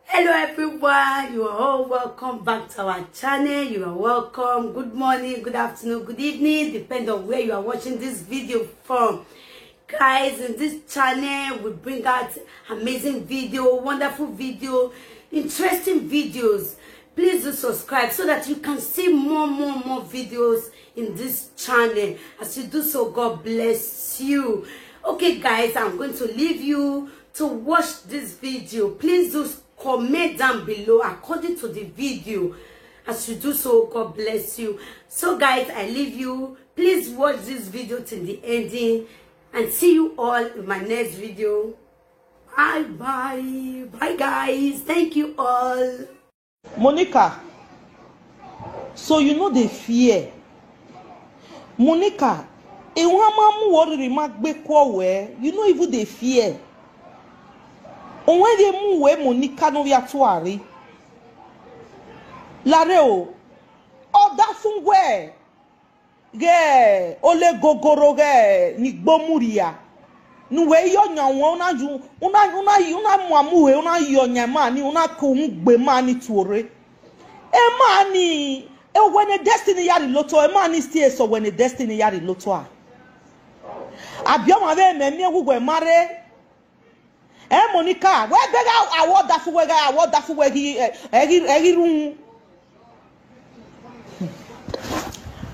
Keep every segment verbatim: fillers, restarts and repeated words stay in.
Hello everyone, you are all welcome back to our channel. You are welcome. Good morning, good afternoon, good evening, depend on where you are watching this video from. Guys, in this channel, we bring out amazing video, wonderful video, interesting videos. Please do subscribe so that you can see more, more, more videos in this channel. As you do so, God bless you. Okay, guys, I'm going to leave you to watch this video. Please do comment down below according to the video. As you do so, God bless you. So, guys, I leave you. Please watch this video till the ending, and see you all in my next video. Bye bye. Bye, guys. Thank you all. Monica, so you no dey fear? Monica, ewan ma mu wẹ rhirhi ma gbe kuọ wẹ, you no even dey fear. Owẹn vbe mu wẹ Monica ne ovbi atuarre. Lare o, ọ da fun wẹ ghẹ ole gogoro ghẹ ni gbe mudia, ne uwẹ i ye ọyan wọn, u na yu, u na, u na, u na mu amuhe, u na ye ọyan ima ni, u na ke uhunmwu gbe ima ni tuorre. Ima ni, owẹ ne Destiny ya rhie lotọ, ima ni still sẹ owẹ ne Destiny ya rhie lotọ a. Abi ọmwa vbe mẹ miẹn uwu wẹ ma rre. Ẹ Monica, wẹ bẹghe awẹ ọdafẹn wẹ gha, awẹ ọdafẹn wẹ ghi, ẹ, ẹ ghi, ẹ ghi rhunmwu.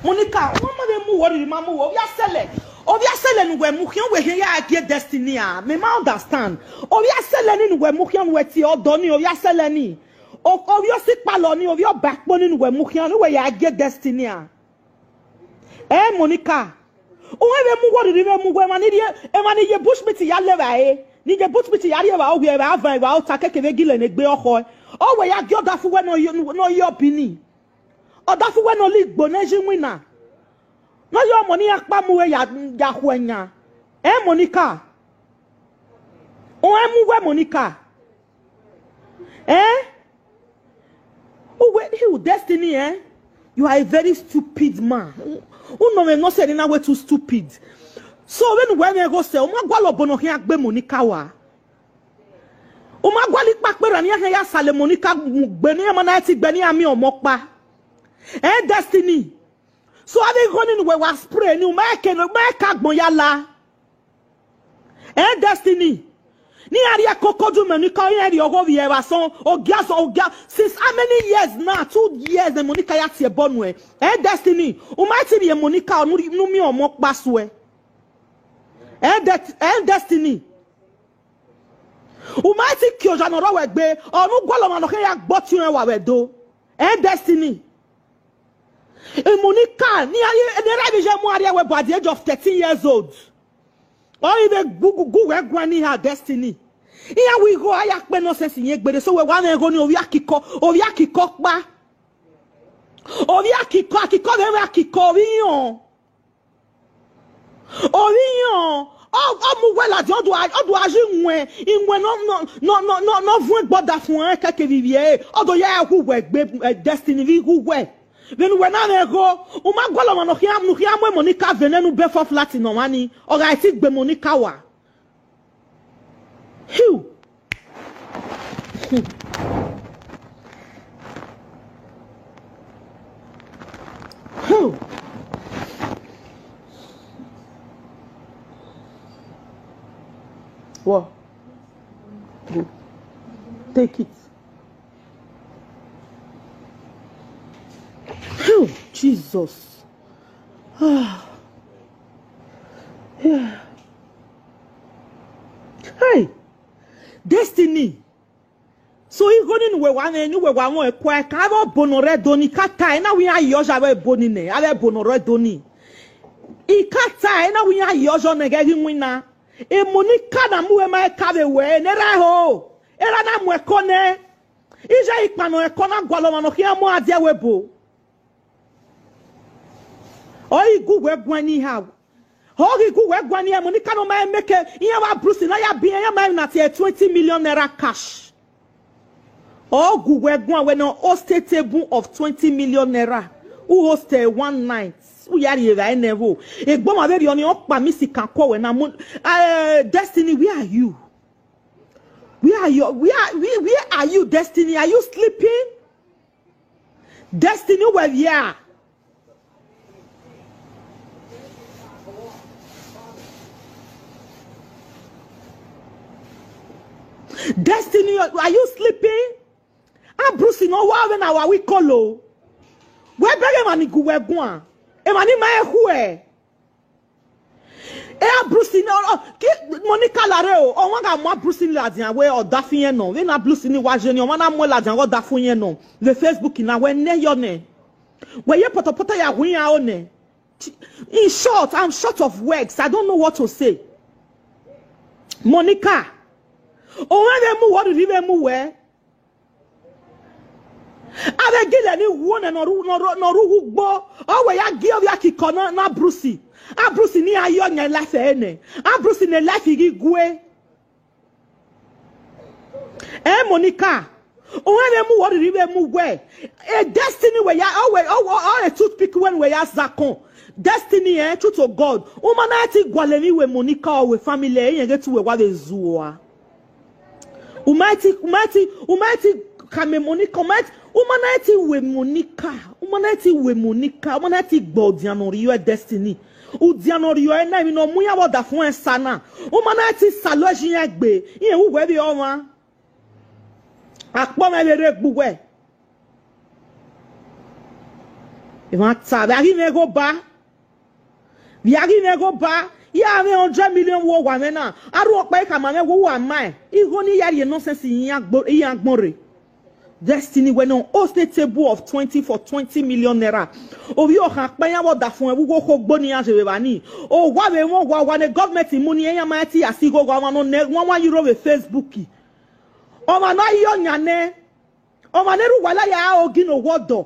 Monica, wẹ ma vbe mu wẹ rhirhi ma mu wẹ, ovbi asẹlẹ, ovbi asẹlẹ ne uwẹ mu khian, wẹ khian ya gie Destiny a, mẹ ma understand. Ovbi asẹlẹ ni ne uwẹ mu khian, wẹ tie ọdọ ni, ovbi asẹlẹ ni. O-, ovbi osikpalọ ni, ovbi ọbakpo ni ne uwẹ mu khian, ne uwẹ ya gie Destiny a. Ẹ Monica, uwẹ vbe mu wẹ rhirhi vbe mu wẹ, emwa ni rhie, emwa ni ye bush meat ya le evbare, ni ye bush meat ya rrie evbare, ovbi evbare avan, evbare ota, keke vbe gilẹ ne egbe ọkhọe. Ọ wẹ ya gie ọdafẹn wẹ ne ọ ye, ne ọ ye ọbi ni. Ọdafẹn wẹ ne ọ la igbo ne ẹ ye iwinna. Ne ọ ye ọmọ ne iran kpa mu wẹ ya, ya khu ẹyan. Ẹ Monica. Uwẹ mu wẹ Monica. Eh? Uwẹ, you Destiny, eh? You are a very stupid man. U nọ mwẹ nọ sẹ ne na wẹ too stupid. So vbene uwẹ mwẹ gho sẹ, u ma gualọ obọ ne ọ khian gbe Monica wa. U ma gualọ ikpakpe ra ne iran khian ya sale Monica gbe ne iran ma na ti gbe ne iran miẹn ọmọ ọkpa. Eh, Destiny. So avbe igho ni ne uwẹ wa spray ni, u ma ke, u ma ke agbọn ya la. Eh, Destiny. Ne iran rhie koko du Monica, iran rhie ọghe ovbi ẹre vbe asọn, ogia sọ, ogia, since how many years now? Two years ne Monica ya tie ẹbọ nuẹn. Eh, Destiny, u ma ti rhie Monica, ọ ne u miẹn ọmọ ọkpa suẹ. Eh, Det-, eh, Destiny. U ma ti kie oja ne ọ rre wẹ gbe, ọ ne u gualọ ọmwa ne ọ khian ya gbe ọtiọnrẹn wa vbe Ẹdo. Eh, Destiny. Monica, ne iran, ne erha vbe iye mu a rrie ẹvbo at the age of thirteen years old. Ọ i vbe gu, gu, gu wẹ guan ni ha Destiny. Iran wẹ igho a ya kpe nonsense yẹn gberra, so wẹ wa mwẹ igho ni, ovbi akikọ, ovbi akikọ kpa. Ovbi akikọ, akikọ vbe mwẹ akikọ, ovbi iran. Ovbi iran, ọ, ọ mu wẹ ladian, ọ do, ọ do a yi iwẹn, iwẹn nọ, nọ, nọ vuọn egbe ọdafẹn ẹre kẹkẹ vbe ivbi ẹre, ọ do ya hu wẹ gbe, eh, Destiny vbe hu wẹ. Vbene uwẹ na mwẹ igho, u ma gualọ ọmwa ne ọ khian, ne u khian mu Monica vbe nene ube four flat ne ọmwa ni, ọ gha ti gbe Monica wa. Phew. Phew. What? Go. Take it. Phew, Jesus. Ah. Yeah. Hey, Destiny. So igho ni ne uwẹ wa mwẹ, ne uwẹ wa mwẹ kua, ka vbe obo ne ọ rre Ẹdo ni, ka ta, ena wẹ iran ye ọzọ vbe ebo ni nẹ, avbe ebo ne ọ rre Ẹdo ni. I ka ta, ena wẹ iran ye ọzọ nẹ, ghẹ ghi winna. Emọ ni ka na mu wẹ ma ka vbe wẹ, ne erha ho, erha na mu ẹko nẹ. Iye ikpannọ ẹko na gualọ ọmwa ne ọ khian mu adiẹ wẹ ebo. Ọ ghi gu wẹ guan ni ha. Ọ ghi gu wẹ guan ni, emọ ni ka nọ ma make, iran wa brusi na ya bi iran, iran ma na tie twenty million naira cash. Ọ gu wẹ guan wẹ nọ host a table of twenty million naira. U host one night. U ya rhie evbare nẹ vbo. Egbe ọmwa vberriọ ni, ọ kpa miss kan kọ wẹ na mu, eh, Destiny, where are you? Where are you? Where, where, where are you, Destiny? Are you sleeping? Destiny, where you are? Destiny, are you sleeping? A Bruce ne ọ wa vbe na wa wi kolo. Wẹ bẹghe emwa ni gu wẹ guan. Emwa ni ma e khuẹ. E a Bruce ni, ọ, ọ, ki Monica lare o, ọmwa gha mu a Bruce ni ladian wẹ ọ dafu iyẹn nọ. Vbene a Bruce ni wa je ni, ọmwa na mu ladian wẹ ọ dafu iyẹn nọ. Vbe Facebook na wẹ nẹ yọ nẹ. Wẹ ye pọtọpọtọ ya hu iran o nẹ. In short, I'm short of words. I don't know what to say. Monica, ọmwa vbe mu wẹ, ọ rhirhi vbe mu wẹ. Avbe gilẹ ni wu nẹ ne ọ ru, ne ọ ru, ne ọ ru ugbo, ọ wẹ ya gie ovbi akikọ na, na Bruce. A Bruce ni a yọ yan life ẹre nẹ. A Bruce ne life ghi gue. Ẹ Monica, u rẹn vbe mu wẹ, ọ rhirhi vbe mu wẹ. E Destiny wẹ ya, ọ wẹ, ọ, ọ, ọ, e toothpick wẹ ne wẹ ya zakọn. Destiny, eh, true to God. U ma na ti gualọ emwi wẹ Monica, ọ wẹ family, irẹn ghe te uwẹ wa vbe zuọ a. U ma ti, u ma ti, u ma ti khama Monica, u ma ti, u ma na ti wẹ Monica, u ma na ti wẹ Monica, u ma na ti gbe ọdian ne ọ rhie Destiny. Udian ne ọ rhie na, emwi ne ọ mu iran vbe ọdafẹn esa na, u ma na ti salọ ẹzi iran egbe, irẹn vbe uwẹ vbe ọmwa. Akpọ mwẹ vbe rre egbe uwẹ. Emwa ta, vbe a ghi mwẹ ghe Oba. Vbe a ghi mwẹ ghe Oba, ya mwẹ hundred million vbe owa mwẹ na, a rhie ọkpa khama mwẹ wẹ uwa ma igho ne I ya rhie nonsense iran gbo-, iran agbọn rre. Destiny wẹ ne ọ host a table of twenty for twenty million naira. Ovbi ọkhan kpa iran vbe ọdafẹn vbe ugho khogbo ne iran zẹ vbe evba ni. Owa vbe mwẹ owa, owa ne government mu ni, iran ma ti ya si igho owa, ọmwa ne ọ nẹ one one euro vbe Facebook. Ọmwa ne ọ ye ọyan nẹ, ọmwa ne erha uwa la ya aro gin ne owa ọdọ.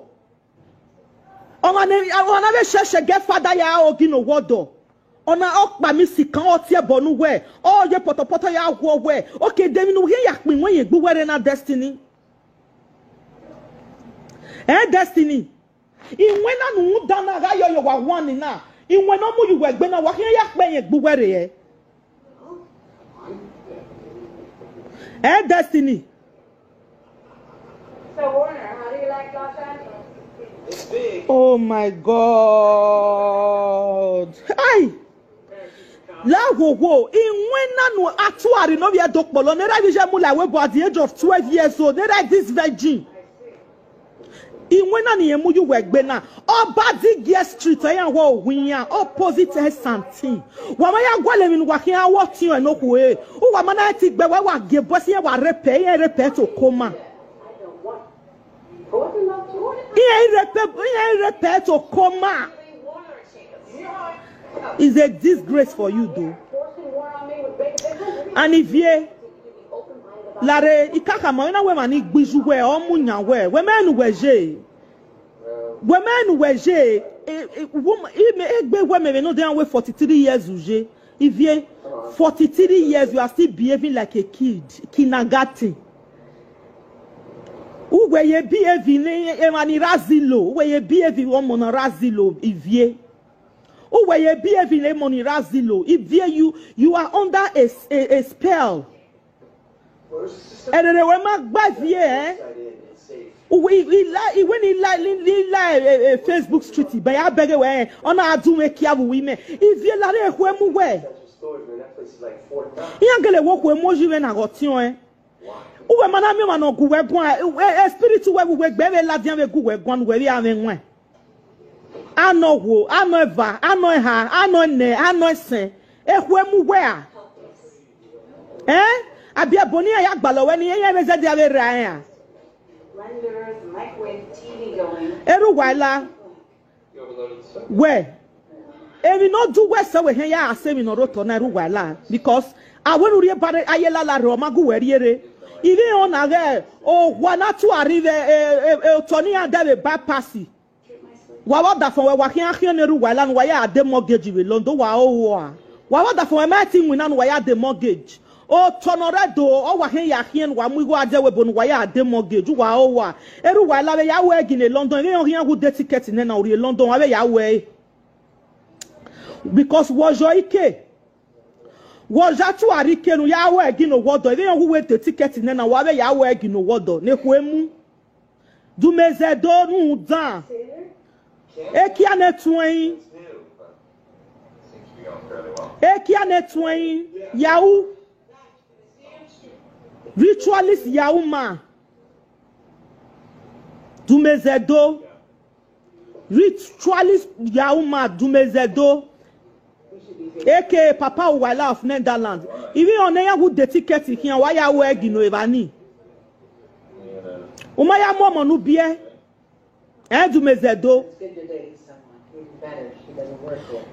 Ọmwa ne, ọmwa ne avbe church girl father ya aro gin ne owa ọdọ. Ọna ọkpa mi sikan, ọ tie ẹbọ ne uwẹ, ọ ye pọtọpọtọ ya guọ wẹ. Oke, de emwi ne u khian ya kpin iwẹn ye egbe uwẹ rre na, Destiny? Ẹ Destiny, iwẹn na ne u dan na gha yọ ye owa wan ni na, iwẹn ne ọ mu ye uwẹ egbe na, wa khian ya kpẹ ye egbe uwẹ rre ẹ? Ẹ Destiny. So, Warner, how do you like Los Angeles? Oh my God. Ai! La wowo, iwẹn na ne a tuari ne ovbi Ẹdo kpọlọ, ne erha vbe iye mu la wẹ, but at the age of twelve years old, ne erha this virgin. Iwẹn na ne irẹn mu ye uwẹ egbe na, Obadigie Street, iran wẹ ohu iran, opposite Esantin. Wa ma ya gualọ emwi ne uwa khian wẹ ọtiọnrẹn ne okhuo ẹre. Uwa ma na ti gbe wẹ, wa gie bọsi iran, wa rape, iran rape to coma. Iran rape, iran rape to coma. Is a disgrace for you, though. And Ivie, lare, I ka khama, I na wẹ emwa ni gbe iye uwẹ, ọ mu yan wẹ, wẹ mẹ ne uwẹ ye. Wẹ mẹ ne uwẹ ye, e, e, wo-, i mẹ, egbe wẹ mẹ vbe nọ de iran wẹ forty-three years u ye. Ivie, forty-three years, you are still behaving like a kid, kindergarten. Uwẹ ye behave ne emwa ni ra zilo, uwẹ ye behave ọmọ na ra zilo, Ivie. Uwẹ ye behave ne emọ ni ra zilo, Ivie, you, you are under a, a, a spell. Ẹrere wẹ ma gba Ivie, eh? Uwẹ, i, i la, iwẹ ni la, ni, ni la, eh, eh, eh, Facebook street, ba ya bẹghe wẹ, eh, ọ na dun mwẹ kia vbe uwu imẹ. Ivie, lare ekhue mu wẹ. Iran gele wẹ okhue mu oyi mwẹ na ghe ọtiọnrẹn, eh? Uwẹ ma na miẹn ọmwa ne ọ gu wẹ guan, eh, eh, spirit uwẹ vbe uwẹ gbe vbe ladian vbe gu wẹ guan, uwẹ vbe a mwẹ wan. Anọ wo, anọ eva, anọ eha, anọ ẹnẹ, anọ ẹsẹn, ekhue mu wẹ a? Ẹn? Abiẹbo ne iran ya gbalọ wẹ ni, iran vbe zẹdẹ avbe rra iran. Erha uwa la, wẹ, emwi ne ọ du wẹ sẹ wẹ hẹn ya sẹ emwi ne ọ rre otọ na, erha uwa la, because a wẹ ne u rhie ba aye lala rre, ọ ma gu wẹ rhie rre. Ivbi iran na ghẹ owa na tuari vbe, e, e, e, otọ ne iran dẹ vbe bypass. Wa vbe ọdafẹn wẹ, wa khian khian ne erha uwa la ne uwa ya de mortgage vbe London, wa ho uwa. Wa vbe ọdafẹn wẹ, ma ti winna ne uwa ya de mortgage. Otọ ne ọ rre Ẹdo, ọ wa khian ya khian ne uwa mu igho a die ẹvbo ebo ne uwa ya de mortgage, uwa ho uwa. Erha uwa la vbe ya wẹ gine London, vbe ọ khian gu de ticket nẹ na, u rhie London, wa vbe ya wẹ. Because wẹ ọyọ ike. Wẹ ọ ya tuari kenu ya ru ẹgi ne owọdọ, ivbi iran wu wẹ de tikẹti nẹ na, wa vbe ya ru ẹgi ne owọdọ ne ekhue mu. Dumezẹdo rhunmwuda ekia ne tuẹin, ekia ne tuẹin, yahoo, ritualist yahoo man, Dumezẹdo. Ritualist yahoo man Dumezẹdo, aka Papa Uwaila of Netherlands. Ivbi iran ne iran wu de tikẹti khian, wa ya ru ẹgi ne evba ni. U ma ya mu ọmọ ne u biẹ, ẹ Dumezẹdo.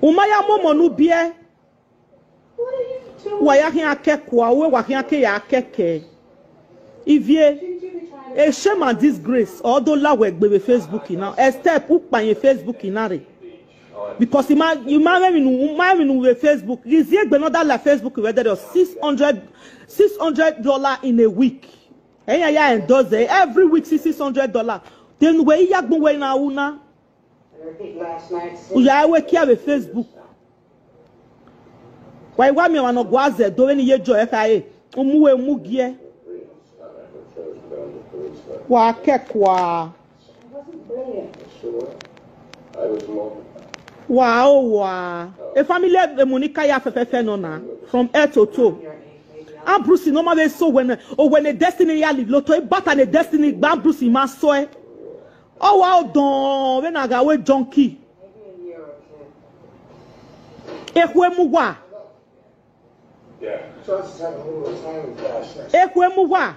U ma ya mu ọmọ ne u biẹ. Wa ya khian kẹkua, uwẹ wa khian ke ya kẹkẹ. Ivie, a shame and disgrace, ọ do la wẹ gbe vbe Facebook na, except u kpa yẹn Facebook na rre. Because ima, ima mwẹ emwi ne u, u ma emwi ne u vbe Facebook. Ghi ziegbe ne ọ da la Facebook vbe ẹdẹrriọ, six hundred, six hundred dollar in a week. Ẹ iran ya endorse every week, six, six hundred dollar. Then wẹ i ya gbọn wẹ na ru na. U ya ru ekia vbe Facebook. Wa i wa miẹn ọmwa ne ọ gua zẹ do vbene iye Joy khare, u mu uwẹ mu giẹ. Wa kẹkua. Wa o wa. E family Monica ya fẹfẹfẹ nọ na, from head to toe. Ambrusi ne ọ ma vbe sẹ owẹ ne, owẹ ne Destiny ya lilo to, ibata ne Destiny gba Ambrusi ma sẹ ọe. Ọ wa odọn vbene a gha ru junkie. Ekhue mu uwa. Ekhue mu uwa.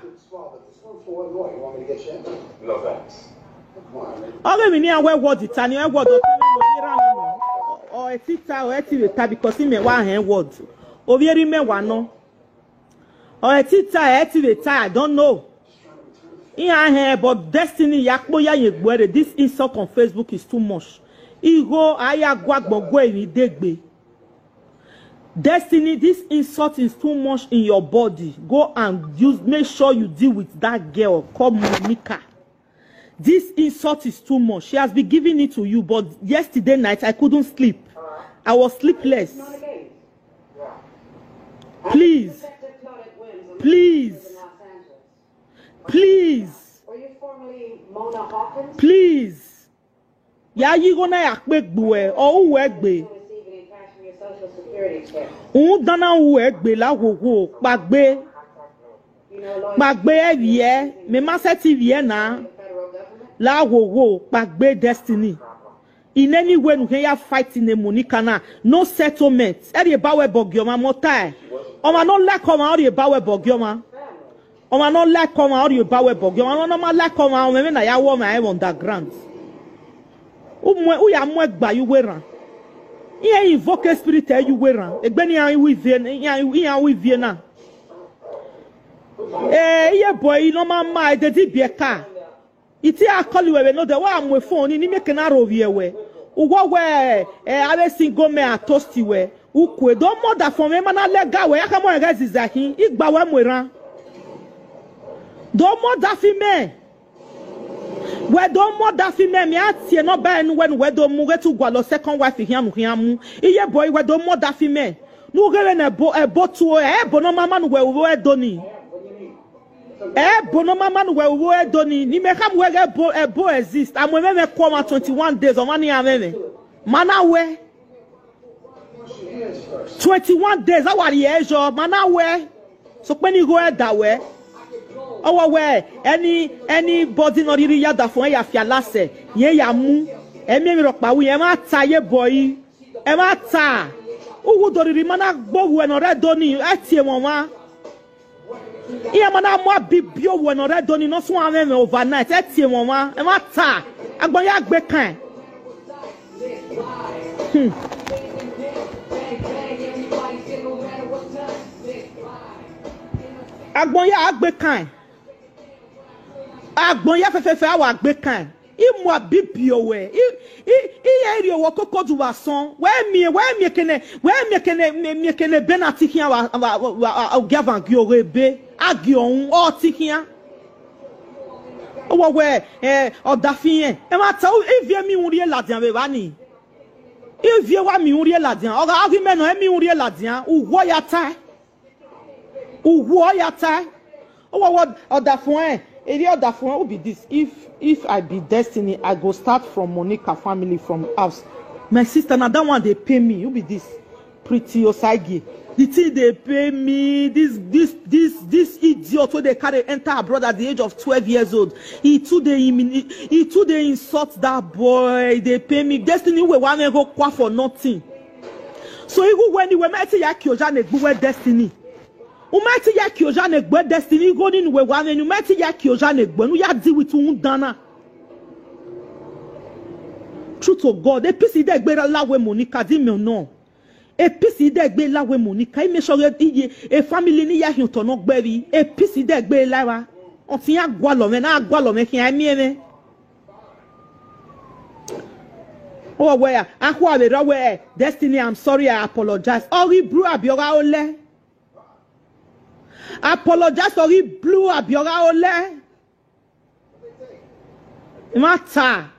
Ọ ghe emwi ne iran wẹ word ta ni, ọ word ọ ta ni, ọ vbe rhan nọ. Ọ ẹtin ta, ọ ẹtin vbe ta, because imẹ wa hẹn word. Ovbi erha imẹ wa nọ. Ọ ẹtin ta, ẹ ẹtin vbe ta, I don't know. Iran hẹn, but Destiny ya kpo ya yẹn egbe ẹre. This insult on Facebook is too much. Igho a ya gu agbọn gu emwi degbe. Destiny, this insult is too much in your body. Go and use, make sure you deal with that girl called Monica. This insult is too much. She has been giving it to you, but yesterday night I couldn't sleep. I was sleepless. Please, please, please, please. Ya ye igho na ya kpe gbe uwẹ, ọ ru uwẹ gbe. Rhunmwuda na ru uwẹ gbe la wowo, kpaegbe. Kpaegbe ẹvbiẹ, mẹ ma sẹtin vbiẹ na. La wowo, kpaegbe Destiny. In any way ne u khian ya fight ne Monica na, no settlement. Ẹ rhie ba wẹ ẹbọ gie ọmwa, mẹ ọ tae. Ọmwa ne ọ like ọmwa, ọ rhie ba wẹ ẹbọ gie ọmwa. Ọmwa ne ọ like ọmwa, ọ rhie ba wẹ ẹbọ gie ọmwa. Ọmwa ne ọ ma like ọmwa, ọmwa ẹmwẹ na ya ru ọmwa ẹmwẹ underground. U mu, u ya mu ẹgba ye uwu erhan. Iran invoke spirit ẹ ye uwu erhan. Egbe ne iran ru ivie, iran, iran ru ivie na. Eh, iye boy ne ọ ma ma, edede ibiẹka. I te a call wẹ vbe nodẹ, wa mu phone ni, ne imẹ ke na rho vbiẹ wẹ. Uwọ wẹ, eh, avbe single men a toast wẹ. U kue, do mu ọdafẹn mwẹ, ma na lẹga wẹ, ya khama ẹghẹ ziza khin, I gba wẹ mu erhan. Do mu ọdafẹn mẹ. Wẹ do mu ọdafẹn mẹ, mẹ a tie nọmba ẹre ne uwẹ ne uwẹ do mu, ghẹ te u gualọ second wife khian ne u khian mu. Iye boy, wẹ do mu ọdafẹn mẹ. Ne u ghe vbene ẹbo, ẹbo tuo, ẹ ẹbo ne ọ ma ma ne uwẹ ru vbe ẹdo ni. Ẹbo ne ọ ma ma ne uwẹ ru vbe ẹdo ni, ne imẹ khama uwẹ ghẹ ẹbo, ẹbo exist. A mu ẹmwẹ mwẹ ku ọmwa twenty-one days, ọmwa ni iran mwẹ mwẹ. Ma na wẹ. Twenty-one days, a wa rhie ẹre yọ, ma na wẹ. Sokpan ne igho ẹre da wẹ. Ọ wa wẹ, any, anybody ne ọ rhirhi ya ọdafẹn ya fia lasẹ, irẹn ya mu. Ẹ miẹn emwi rhọkpa ru irẹn, ẹ mwa ta ye boy. Ẹ mwa ta. Uwu do rhirhi ma na gbe owẹ ne ọ rre ẹdo ni, ẹ tie mwẹ ọmwa. Iran ma na mu abibi owẹ ne ọ rre ẹdo ni ne ọ suẹn mwẹ mwẹ overnight, ẹ tie mwẹ ọmwa, ẹ mwa ta, agbọn ya gbe kan. Hmm. Agbọn ya gbe kan. Agbọn ya fẹfẹfẹ a wa gbe kan. I mu abibi owẹ. I, i, I ya rhie owẹ koko du vbe asọn. Wẹ miẹn, wẹ miẹn kene, wẹ miẹn kene, miẹn, miẹn kene ebe na ti khian wa, wa, wa, wa, wa, ogiavan gie oghe ebe. A gie ọhun, ọ ti khian. Ọ wa wẹ, eh, ọdafẹn irẹn. Ẹ ma ta, ivie mi urhie ladian vbe evba ni. Ivie wa mi urhie ladian. Ọ gha ghi mẹ nọ, ẹ mi urhie ladian. Uwọ ya tae. Uwu ọ ya tae. Ọ wa wẹ ọdafẹn, erriọ ọdafẹn, who be this? If if I be Destiny, I go start from Monica family from house. My sister, na that one dey pain me. Who be this? Pretty Osagie. The thing dey pain me. This this this this idiot wey dey carry enter abroad at the age of twelve years old. He too dey him he too dey insult that boy. E dey pain me. Destiny, uwẹ wa mwẹ gho kua for nothing. So igho uwẹ ni, uwẹ ma te ya kie oja ne egbe uwẹ Destiny. U ma te ya kie oja ne egbe Destiny, igho ni ne uwẹ wa mwẹ ni, u ma te ya kie oja ne egbe ne u ya deal with uhunmwu dan na. True to God, a peace i dẹgbe la wẹ Monica di mẹ nọ. A peace i dẹgbe la wẹ Monica, I make sure iye e family ni ya hin otọ ne ọ gbe ẹvbi. A peace i dẹgbe la evba. Ọtẹn iran gualọ mwẹ, na gualọ mwẹ khian, I miẹn mwẹ. Ọ wẹ a, a khua vbe rrọọ wẹ, Destiny, I'm sorry, I apologize. Ọ ghi bru abi ọ gha olẹ. Apologize, ọ ghi bru abi ọ gha olẹ. Mata.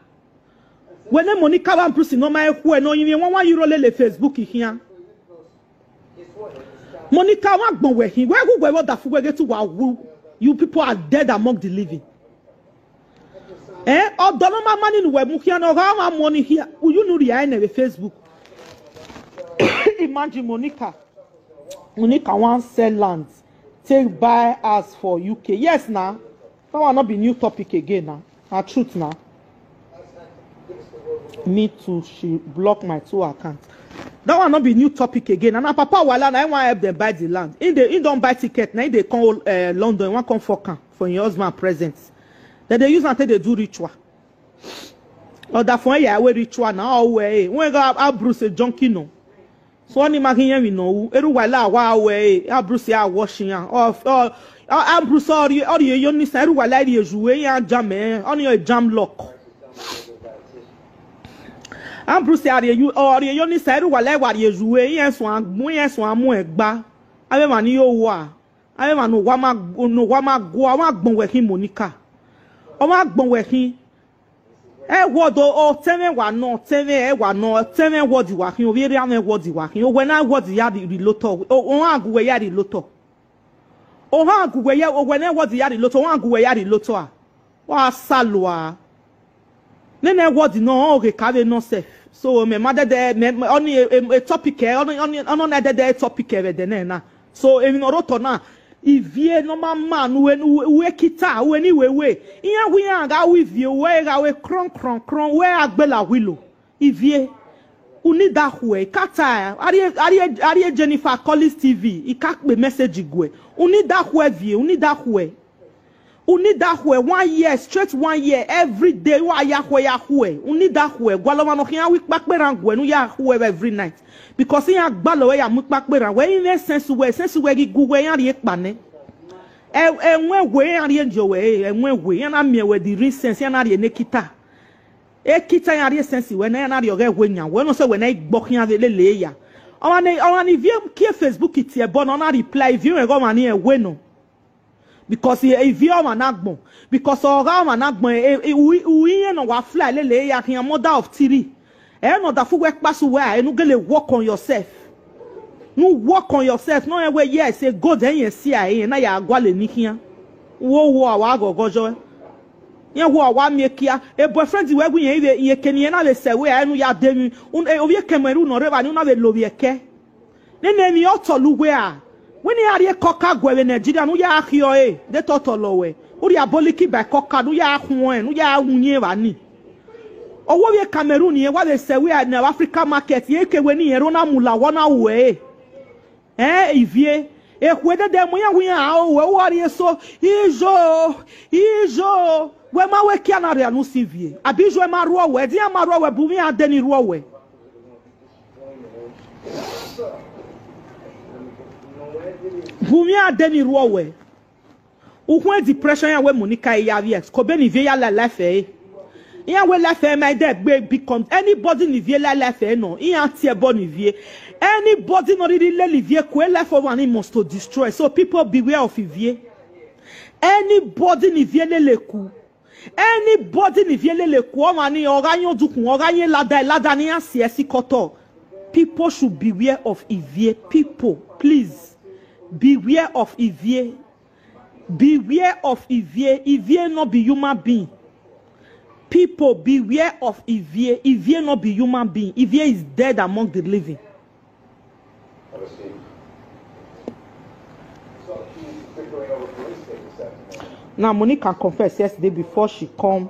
Wẹ ne Monica wa Bruce ne ọ ma khuẹ ne ọ rinmwian one one euro lele Facebook khian. Monica, wa gbọn wẹ khin, wẹ gu wẹ vbe ọdafẹn wẹ ghe te uwa wu. You people are dead among the living. Eh, ọdọ ne ọ ma ma ni ne uwẹ mu khian ne ọ gha ma mu ọni hia, uyu ne u rhie ẹre nẹ vbe Facebook. Imagine Monica. Monica wan sell land, take buy house for U K. Yes na. That one no be new topic again na. Na truth na. Me too, she block my two accounts. That one no be new topic again. And na papa Wala na, I wan help them buy the land. He dey, he don buy ticket na, he dey come uh, London, he wan come fuck am for him husband present. Then they use am take dey do ritual. Ọdafẹn ya we ritual na, ọ wẹ e. When God Abruce a junkie no. So ọni ma ghi yẹn emwi ne ọ ru, erha uwa la wa wẹ e, Abruce a wash iran. Ọ, ọ, Abruce ọ rhie, ọ rhie yo ni san, erha uwa la rhie yu, iran jam ẹre, ọni ọ jam lock. Ambrose a rhie yu, ọ rhie yo ni sa, erha uwa la wa rhie yu, iran suẹn agbọn, iran suẹn amuẹn gba. Avbe emwa ni yo wa, avbe emwa ne owa ma, ne owa ma gua, ọ ma gbọn wẹ khin Monica. Ọ ma gbọn wẹ khin. Ẹ word o, ọtẹn mwẹ wa nọ, ọtẹn mwẹ ẹ wa nọ, ọtẹn mwẹ word wa khin, ovbi erha mwẹ word wa khin. Owẹ na word ya rhie lotọ, o, ọ gha gu wẹ ya rhie lotọ. Ọ gha gu wẹ ya, owẹ na word ya rhie lotọ, ọ gha gu wẹ ya rhie lotọ a. Wa salua. Nene word nọ, ọ ghe ka vbe nọ sef. So mẹ ma dẹdẹ, mẹ, mẹ, ọni e, e, e topic ẹ, ọni, ọni, ọni ọ na dẹdẹ e topic ẹ vbe ẹdẹ nẹ na. So emwi ne ọ rre otọ na, ivie ne ọ ma ma ne uwẹ, ne uwẹ kita, uwẹ ni wẹ wẹ. Iran wẹ iran gha wẹ ivie, uwẹ gha wẹ krọn, krọn, krọn, uwẹ a gbela wilo. Ivie, u ni da khuẹ, I ka ta, a rhie, a rhie, a rhie Jennifer Collins T V, I ka kpe message guẹ. U ni da khuẹ vie, u ni da khuẹ. U ni da khuẹ one year, straight one year, every day, wa ya khuẹ, ya khuẹ. U ni da khuẹ, gualọ ọmwa ne ọ khian wẹ ikpakpe erhan guẹ, ne u ya khuẹ vbe every night. Because iran gbalọ wẹ ya mu ikpakpe erhan, wẹ i mwẹ sense wẹ, sense wẹ ghi gu wẹ, iran rhie kpa nẹ. Ẹ, ẹwẹn wẹ iran rhie endiọ wẹ, ẹwẹn wẹ, iran na miẹn wẹ the real sense, iran na rhie ne kita. Ekita iran rhie sense wẹ na, iran na rhie ọghe ẹwe yan, wẹ nọ sẹ wẹ na i gbọ khian vbe lele ya. Ọmwa ne, ọmwa ne ivie kie Facebook tie ẹbọ nọ, ọ na reply, ivie mwẹ ghe ọmwa ni ẹwe nọ. Because e, ivie ọmwa na gbọn. Because ọ gha ọmwa na gbọn, e, e, u, u, irẹn ne ọ wa fly lele ya khian mother of three. Ẹ ne ọ da fu wẹ kpasu wẹ a, enu gele work on yourself. Nu work on yourself. No, ẹ wẹ yes, e gold ẹyẹn si a, ẹyẹn na ya gualọ eni khian. Wo wo a wa ghọghọ yọ. Iran wo a wa miẹn kia. E boyfriend wẹ gu yẹn ivbe, iyeke ne irẹn na vbe sẹ wẹ a, enu ya de emwi. Un, e, ovbi ekẹmwẹ ru ne ọ rre evba ni, u na vbe lovbiẹ ẹkẹ. Nene emwi ọ tọlọ uwẹ a. Wẹ ne iran rhie kọka guẹ vbe Nigeria, ne u ya khiọ ẹre, de te ọ tọlọ wẹ. U rhie aboliki ba kọka, ne u ya khuọn ẹn, ne u ya winyin evba ni. Ọ wẹ ovbi Cameroon, irẹn wa vbe sẹ wẹ a ne Africa market, irẹn ke wẹ ne irẹn rre, ọ na mu la wẹ, ọ na ru ẹre. Ẹn, ivie, ekhue dede mu iran wẹ iran a ru ẹre, u wa rhie eso, ijo, ijo, wẹ ma wẹ kia na rhie anu si ivie. Abi ijo ma rhuọ wẹ, ẹdẹ iran ma rhuọ wẹ, bu mwẹ iran de ni rhuọ wẹ. Bu mwẹ iran de ni rhuọ wẹ. Ukhun depression iran wẹ Monica ya vbiẹ, ko be ne ivie ya la life ẹre. Iran wẹ life ẹre ma dẹ gbe become anybody ne ivie la life ẹre nọ, iran tie ẹbọ ne ivie. Anybody ne ọ rhirhi lele ivie ku, life ọmwa ni must to destroy. So people beware of ivie. Anybody ne ivie lele ku, anybody ne ivie lele ku, ọmwa ni ọ gha yan odukhun, ọ gha yan lada, lada ne iran si ẹre sikọtọ. People should beware of ivie. People, please. Beware of Ivie. Beware of Ivie. Ivie no be human being. People, beware of Ivie. Ivie no be human being. Ivie is dead among the living. Now, Monica confess yesterday before she come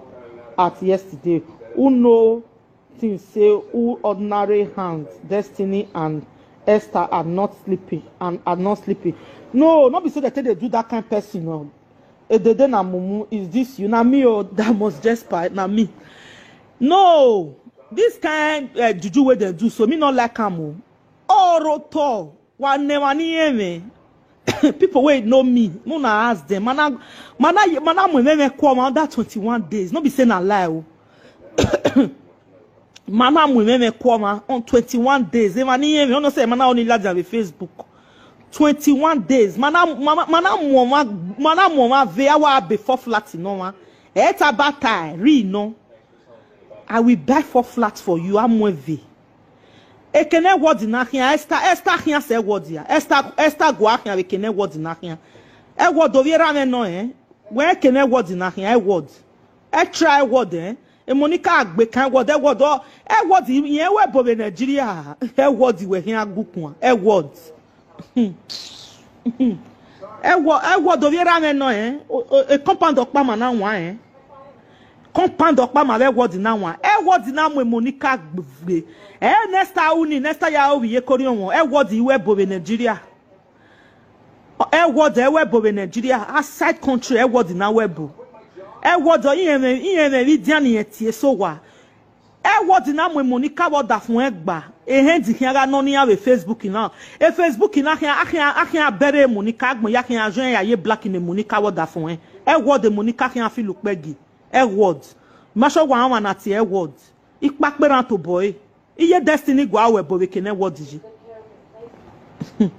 out yesterday. Who know things say who ordinary hands, Destiny and Esther are not sleeping and are not sleeping. No, not be say they take they do that kind person. No. Edede na mumu, is this you? Na me, oh, that must just spy, na me. No, this kind uh, juju wey dem do so, me no like am o. Oro to, wa ne wa ni yẹn mwẹ. People wey know me, me una ask them. Mana, mana, mana mu emẹ kọ ma under twenty-one days. No be say na lie o. Mana mu emẹ ku ọmwa on twenty-one days. Emwa ni yẹn mwẹ, ọnọ sẹ mana oni ladian vbe Facebook. Twenty-one days. Mana, mana, mana mu ọmwa, mana mu ọmwa ve awa be four flat nọ ọmwa. Eta bata ri nọ. I will buy four flats for you. Amu eve. Ekene word na khian, Esther, Esther khian sẹ word ya. Esther, Esther gua khian vbe ekene word na khian. E word ovbi erha mwẹ nọ, eh? Wẹ ekene word na khian, e word. E try e word, eh? E Monica gbe kan e word, e word, ọ, e word, irẹn wẹ bo vbe Nigeria. E word wẹ khian gbukuan, e word. Ẹwọ, ẹwọ do vbe erha mwẹ nọ, eh? O, o, e compound ọkpa ma na wan, eh? Compound ọkpa ma vbe ẹwọ di na wan. Ẹwọ di na mu Monica gbe. Eh, next time uni, next time ya ovbi ye kori ọmọ. Ẹwọ di wẹ bo vbe Nigeria. Ẹwọ di wẹ bo vbe Nigeria. Outside country, ẹwọ di na wẹ bo. Ẹwọ di, iran mwẹ, iran mwẹ vbe idian ni tie so wa. Ẹwọ di na mu Monica vbe ọdafẹn ẹgba, ehẹn di khian gha nọ ne iran vbe Facebook na. E Facebook na khian, a khian, a khian bẹrẹ Monica agbọn, ya khian jọ ya ye black ne Monica vbe ọdafẹn. Ẹwọ de Monica khian feel ukpẹ gi. Ẹwọ. Ma sọ wa wan na tie ẹwọ. Ikpakpe ran tobọ e. Iye Destiny gua wẹ bo vbe kene ẹwọ di yi.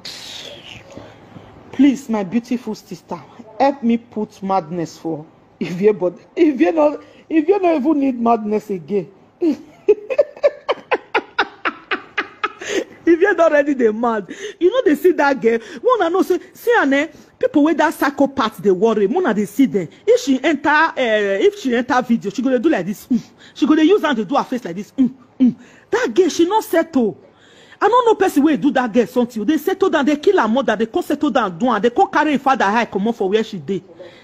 Please, my beautiful sister, help me put madness for Ivie body. Ivie no, Ivie no even need madness again. Ivie don already dey mad. You know they see that girl. One I know say, see her name. People with that psychopath they worry. Mona they see them. If she enter, uh, if she enter video, she gonna do like this. Mm. She gonna use hand to do her face like this. Mm. Mm. That girl, she not settle. I don't know person wey do that girl something. They settle down, they kill her mother, they come settle down, do her, they come carry her father high comot for where she dey.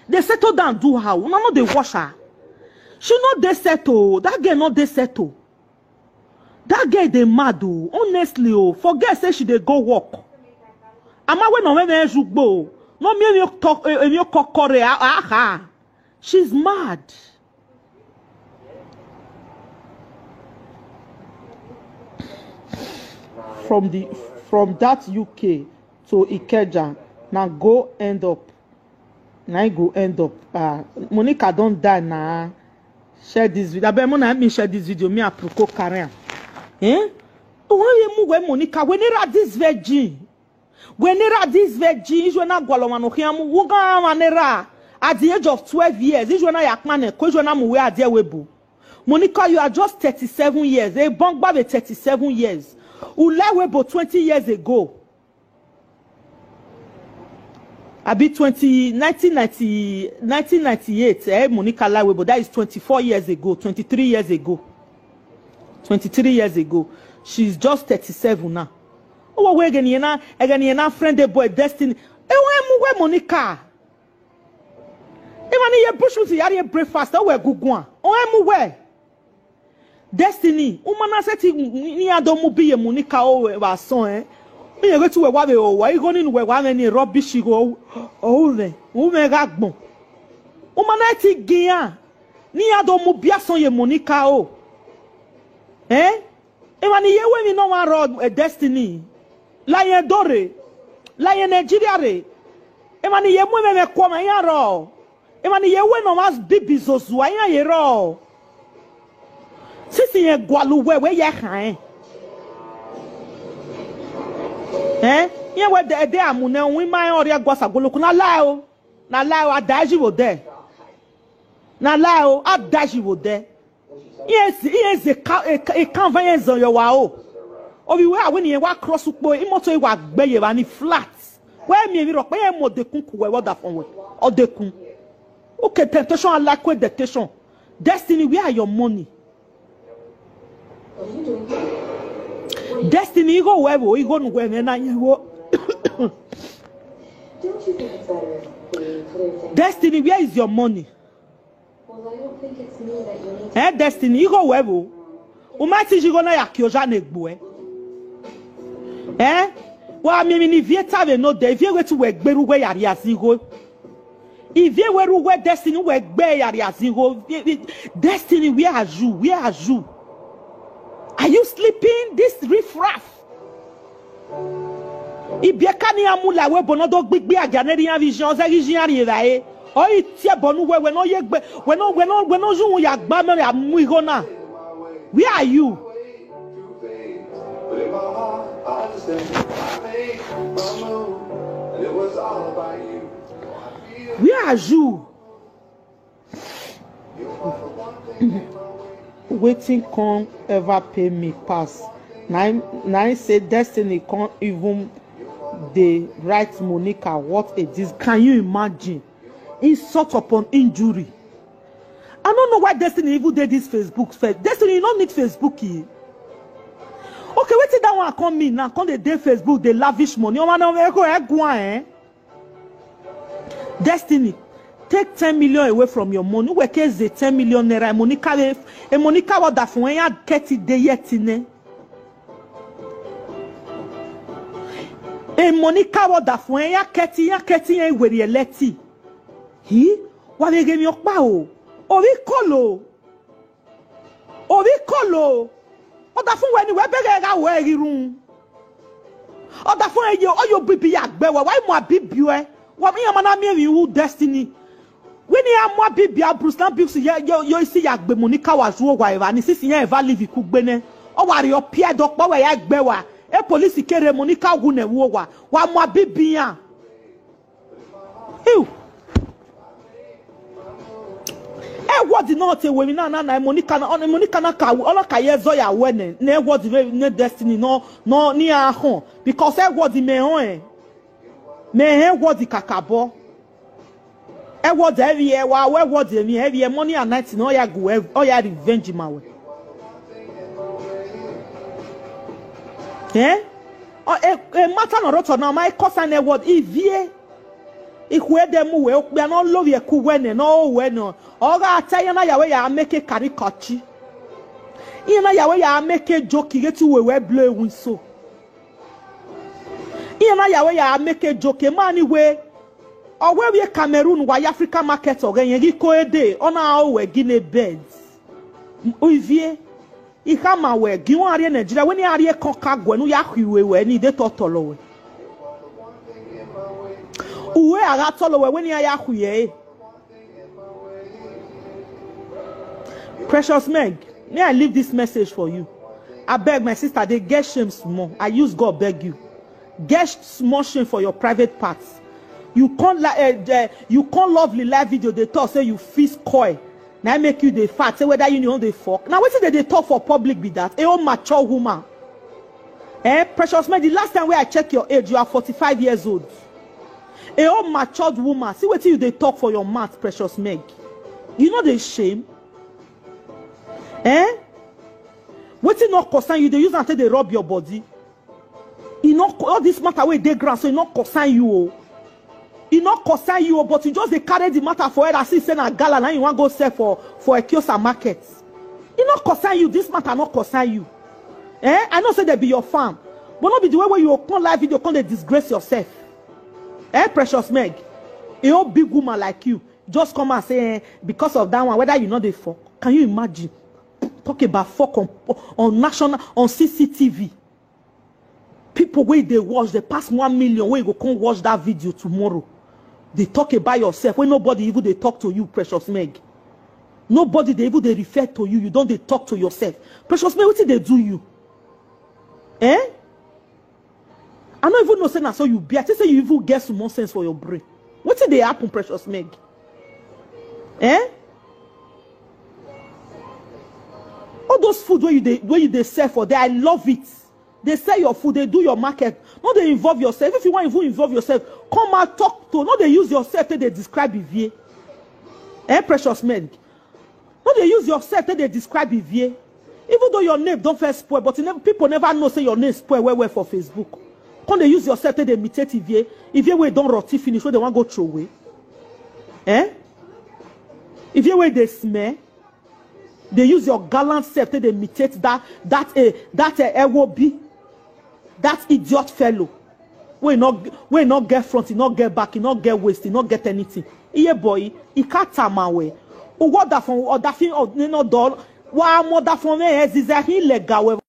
They settle down, do her. Una no dey watch her. She no dey settle. That girl no dey settle. That girl dey mad o, honestly o. Forget say she dey go work. Ama wey no me me jugbo. No me me talk, eh, me kokore, ah, ah, ah. She's mad. From the, from that U K to Ikeja, na go end up. Na e go end up. Ah, Monica don die na. Share this video. Abeg, Mona, help me share this video. Me, I proko carry am. Eh? Oh, why you move where Monica? When era this virgin. When era this virgin, Israel na gwalọ ma no khian mu. Wo ga ma nera. At the age of twelve years, Israel na yakpane, ko Israel na mu we adie we bu. Monica, you are just thirty-seven years. A bangba be thirty-seven years. U lie we bo twenty years ago. Abi twenty, nineteen ninety, nineteen ninety-eight, eh, Monica lie we bo, that is twenty-four years ago, twenty-three years ago. Twenty-three years ago. She's just thirty-seven now. Oh, we gani na, gani na friend the boy Destiny. E wa mu we Monica. E wa ni ye bush with yari breakfast, o we guguan. O e mu we. Destiny, u ma na sẹtin ne iran do mu bi ye Monica o vbe asọn ẹn. Iran ghe te uwẹ wa vbe ro owa, igho ni ne uwẹ wa mwẹ ni rubbish igho ọre, u mwẹ gha gbọn. U ma na sẹtin gi iran ne iran do mu bi asọn ye Monica o. Ẹn? Emwa ni ye ru emwi ne ọmwa rrọọ, eh, Destiny. La ye Ẹdo rre, la ye Nigeria rre. Emwa ni ye mu emwi mwẹ ku ọmwa iran rrọọ. Emwa ni ye wẹ ne ọmwa bibi zozua iran ye rrọọ. Sisi rẹn gualọ uwẹ, wẹ ya khan ẹn. Ẹn, iran wẹ ẹdẹ, ẹdẹ a mu nẹ, uwin ma rẹn ọrriẹ gua sagoloko, na lae o, na lae o, a da ẹzi vbe odẹ. Na lae o, a da ẹzi vbe odẹ. Iran zi, iran zi ka, e ka, e ka van iran zọ yọ wa o. Ovbi wẹ a wẹ ne irẹn wa cross ukpo, imoto i wa gbe ye evba ni flat. Wẹ miẹn emwi rhọkpa, iran mu ọdekun ku wẹ, vbe ọdafẹn wẹ, ọdekun. Okay, temptation, I like temptation. Destiny, where are your money? Destiny, igho wẹ vbo, igho ne uwẹ mwẹ na yẹn vbo. Destiny, where is your money? Eh, Destiny, igho wẹ vbo? U ma ti ye igho na ya kie oja ne egbuẹ. Eh? Wa miẹn emwi ne Ivie ta vbe nodẹ, Ivie wẹ te uwẹ gbe rre uwẹ ya rhie azin igho. Ivie wẹ rre uwẹ Destiny, uwẹ gbe ya rhie azin igho. Destiny, where are you? Where are you? Are you sleeping? This riffraff. Ibiẹka ne iran mu la ẹvbo ebo ne ọ do gbigbi agia ne erha iran vbe izian, ọ zẹghe izian rri evbare. Ọ i tie ẹbọ ne uwẹ, wẹ ne ọ ye egbe, wẹ ne, wẹ ne, wẹ ne ọ ye uhunmwu ya gba amẹ ya mu igho na. Where are you? Where are you? Wetin come ever pay me pass? Na im, na im say Destiny come even dey write Monica. What a dis-, can you imagine? Insult upon injury. I no know why Destiny even dey this Facebook first. Destiny, you no need Facebook, eh? Okay, wetin that one come mean now? Come dey dey Facebook, dey lavish money. Ọmọ na, ọmọ ẹkọ ẹ guan, eh? Destiny, take ten million away from your money. Uwẹ ke ze ten million naira, Monica vbe, Monica vbe ọdafẹn wẹ ya kẹti de yẹ ti nẹ. Monica vbe ọdafẹn wẹ ya kẹti, ya kẹti, ya werriẹ lẹti. Hi, wa vbe ghe emwi ọkpa o. Ovbi kolo. Ovbi kolo, ọdafẹn wẹ ne uwẹ bẹghe gha wẹ ghi run. Ọdafẹn ye, ọ ye obibi ya gbe wẹ, wa i mu abibi uẹ, wa iran ma na miẹn emwi ru Destiny. Wẹ ne iran mu abibi a Bruce na Bruce ye, ye, ye isi ya gbe Monica wa zu owa evba ni, since iran eva live kugbe nẹ. Ọ wa rhie ọpia ẹdẹ ọkpa wẹ ya gbe wa. E police kere Monica wu nẹ vbe owa, wa mu abibi iran. Ew. Edward nọ te wẹ emwi na na, na Monica na, ọ, Monica na ka, ọ na ka ye ẹzọ ya wẹ nẹ, ne Edward vbe ne Destiny nọ, nọ, ne iran khọn, because Edward mẹ họn ẹn, mẹ họn Edward kakabọ. Edward ẹvbiẹ, wa wẹ Edward emwi ẹvbiẹ, money and night nọ, ọ ya gu, ọ ya revenge ma wẹ. Eh? Ọ, e, e matter nọ rre otọ na, ọ ma i concern Edward, Ivie. Ikhuo ẹdẹ mu wẹ, okpia ne ọ lovbiẹ ku wẹ nẹ, ne ọ ho wẹ nọ, ọ gha ta iran na ya wẹ ya make caricature. Iran na ya wẹ ya make joke, ghe te uwẹ wẹ blow ewinso. Iran na ya wẹ ya make joke, ma ni wẹ, ọ wẹ vbe Cameroon wa ye Africa market ọghẹ yẹn ghi ko e dee, ọ na ho wẹ gine bed. Ivie. I khama wẹ, gie uan rrie Nigeria, wẹ ne iran rhie ekọnka guẹ ne u ya khui ue wẹ ni, de te ọ tọlọ wẹ. Uwẹ a gha tọlọ wẹ, wẹ ne iran ya khui ẹre. Precious Meg, may I leave this message for you. Abeg, my sister, dey get shame small. I use God beg you. Get sh-, small shame for your private parts. You can't li-, eh, eh, you can't lovely live video dey talk say you fix coil. Na im make you dey fat, say whether you no dey fuck. Na wetin dem dey talk for public be that. A old mature woman. Eh, Precious Meg, the last time wey I check your age, you are forty-five years old. A old matured woman. See wetin you dey talk for your mouth, Precious Meg. You no dey shame? Eh? Wetin no concern you, dey use am take dey rub your body. E no co-, all this matter wey dey ground so, e no concern you o. E no concern you o, but you just dey carry the matter for head as if say na gala na you wan go sell for, for Ekiosa market. E no concern you, this matter no concern you. Eh? I know say they be your fan, but no be the way wey you come live video come dey disgrace yourself. Eh, Precious Meg? A whole big woman like you just come and say, eh, because of that one, whether you no dey fuck. Can you imagine? Talk about fuck on, on national, on C C T V. People wey dey watch, dey pass one million, wey go come watch that video tomorrow. Dey talk about yourself, wey nobody even dey talk to you, Precious Meg. Nobody dey even dey refer to you. You don dey talk to yourself. Precious Meg, wetin dey do you? Eh? I no even know say na so you be. I think say you even get small sense for your brain. Wetin dey happen, Precious Meg? Eh? All those food wey you dey, wey you dey sell for there, I love it. They sell your food, they do your market. No dey involve yourself. If you wan even involve yourself, come out, talk to. No dey use yourself take dey describe Ivie. Eh, precious men. No dey use yourself take dey describe Ivie. Even though your name don first spoil, but e nev- people never know say your name spoil well well for Facebook. Come dey use yourself take dey imitate Ivie. Ivie wey don rotti finish, wey dem wan go throw away. Eh? Ivie wey dey smell. Dey use your gallant self take dey imitate that that eh, that eh, Ewobi, that idiot fellow. Wey no wey no get front, e no get back, e no get waist, e no get anything. Iye boy, e ka tama wẹ. Uwọ ọdafọn ọdafin ọ- ne nọ dọ. Wa mu ọdafọn mwẹ ẹziza khin lẹga wẹ.